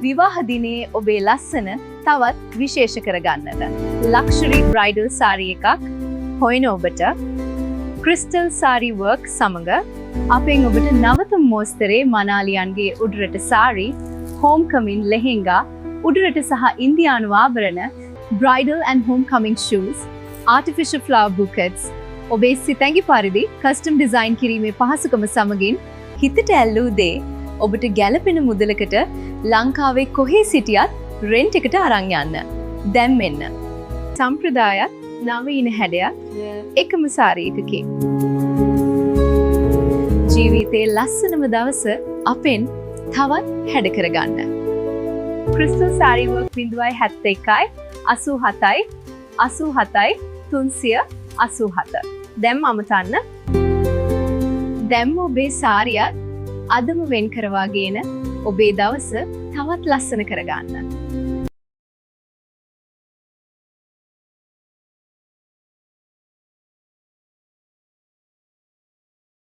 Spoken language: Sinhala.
විවාහ දිනයේ ඔබේ ලස්සන තවත් විශේෂ කරගන්නට. ලක්ෂරි බ්‍රයිඩල් සාරි එකක් හොයන ඔබට ක්‍රිස්ටල් සාරි වර්ක් සමඟ අපෙන් ඔබට නවතම මෝස්තරේ මනාලියන්ගේ උඩරට සාරි, හෝම්කමින් ලෙහෙංගා, උඩරට සහ ඉන්දියානු ආභරණ, bridal and homecoming shoes, artificial flower bouquets ඔබේ සිතැඟි පරිදි කස්ටම් ඩිසයින් කිරීමේ පහසුකම සමගින් හිතට ඇල්ලූ දේ ඔබට ගැලපෙන මුදලකට ලංකාවේ කොහේ සිටියත් රෙන්ට් එකට අරන් යන්න. දැන් මෙන්න. සම්ප්‍රදායත් නවීන හැඩයත් එකම සාරි එකකින්. ජීවිතයේ ලස්සනම දවස අපෙන් තවත් හැඩ කරගන්න. Crystal sari work 071 87 87 387. දැන් අමතන්න. දැන්ම ඔබේ සාරියත් අදම වෙන් කරවාගෙන ඔබේ දවස තවත් ලස්සන කරගන්න.